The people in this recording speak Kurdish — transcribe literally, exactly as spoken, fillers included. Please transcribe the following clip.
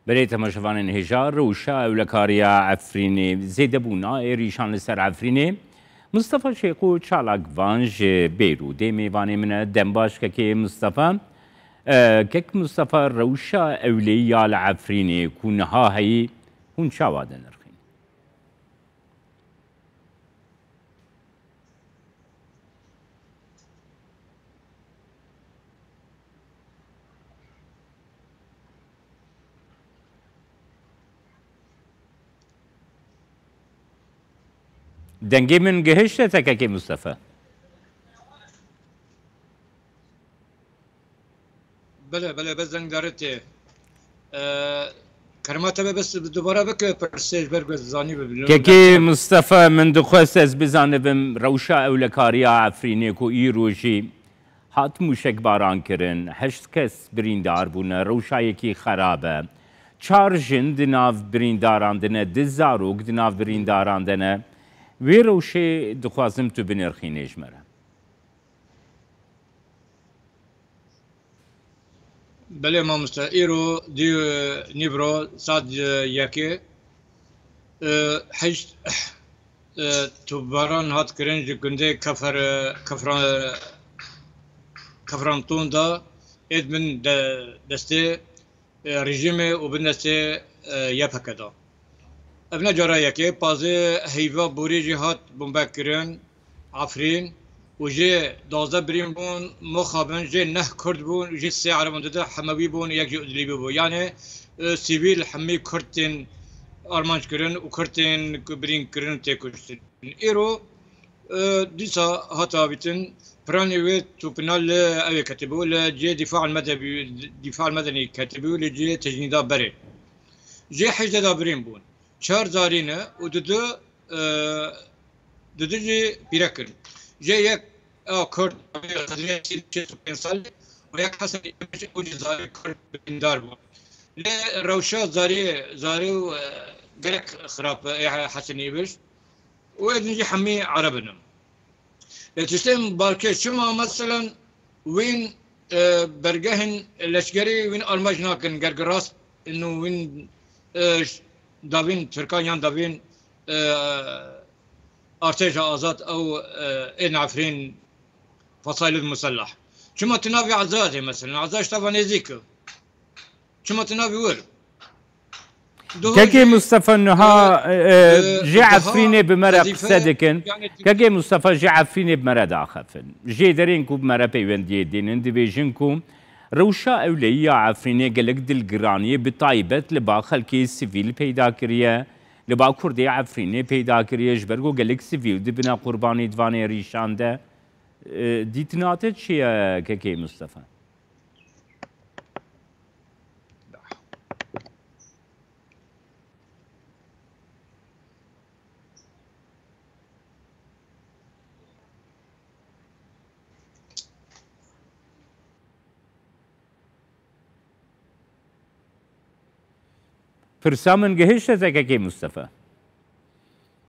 Belê temaşevanên hêja, rewşa ewlekariya Efrînê, zêdebûna êrîşan li ser Efrînê. Mustafa Şêxo çalakvan ji Beyrûdê mêvanê min e. Dembaş kekê Mustafa. E, kek Mustafa, rewşa ewleyiya li Efrînê ku niha heyî, hûn çawa dinirxîn? Dengê min gihişte te kekê Mustafa? Belê, belê, bes dengdarê tê. Ee, kerema te be, bes dubara bike pirsê ji ber ku ez zanî bibînim. Kekê Mustafa, min dixwest ez bizanibim rewşa ewlekariya Efrînê ku îro jî hat mûşekbaran kirin, heşt kes birîndar bûne, rewşa yekî xerab e. Çar jin di nav birîndaran de ne, du zarok di nav birîndaran de ne. Wê rewşê dixwazim tu binirxînê ji me re. Belê mamoste, îro dî nîvro saet yekê, e, heşt, e, topbaran hat kirin ji gundê Kefer, Kefra-, Kefranton de êd bin de, destê, e, rejîmê û bin destê, e, Y P G de. Ev ne cara yekê, pazdeh heyva borî jî hat bombe kirin, Efrîn, û jê duwazdeh birîn bûn, mixabin, jê neh Kurd bûn, jê sê Ereb bûn, di de Hemewî bûn, yek jî Idlîbî bû. Yanê, e, sivîl hemî Kurd tên armanc kirin û Kurd tên ku birîn kirin û tê kuştin. Îro, e, dîsa hat avîtin, planê wê topîna li ew ê ketibû, li cihê dîfa el-medebî, dîfa el-medenî ketibû, li cihê tecnîda berê. Jê hejdeh de birîn bûn. Çar zarî ne û didu, e, didu jî pîrek in. Jê yek a Kurd, şêst û pênc salî, û yek Hesen Îbiş, ew jî zarê Kurd birîndar bû. Lê rewşa zarî, zarî û, e, gelek xirab e, ê Hesen Îbiş. Û êdin jî hemî Ereb in. Lê tiştên balkêş çima, meselen, wîn, e, bergehên leşkerî wîn armanc nakin, ger rast in û wîn, e, davîn Tirkan yan davîn, e, artêşa azad ew, e, ên Efrîn, Fesaîl Musellah. Çima tu navê Azadê, meselen? Azad ji te ve nêzîk e. Çima tu navê wir? Kekê Mustafa, niha, e, e, ji Efrînê bi me re qise dikin. Kekê Mustafa, ji Efrînê bi me re daxefin. Jê derên ku bi me re peywendiyê dînin, dibêjin ku rewşa ewleyiya Efrînê gelek dilgiraniyê, bi taybet li ba xelkê sivîl peyda kiriye, li ba Kurdê Efrînê peyda kiriye, ji ber ku gelek sivîl dibine qurbanî di van êrîşan de. E, dîtina te çi ye, Kekê Mustafa? Pirsa min gihişte te, Kekê Mustafa?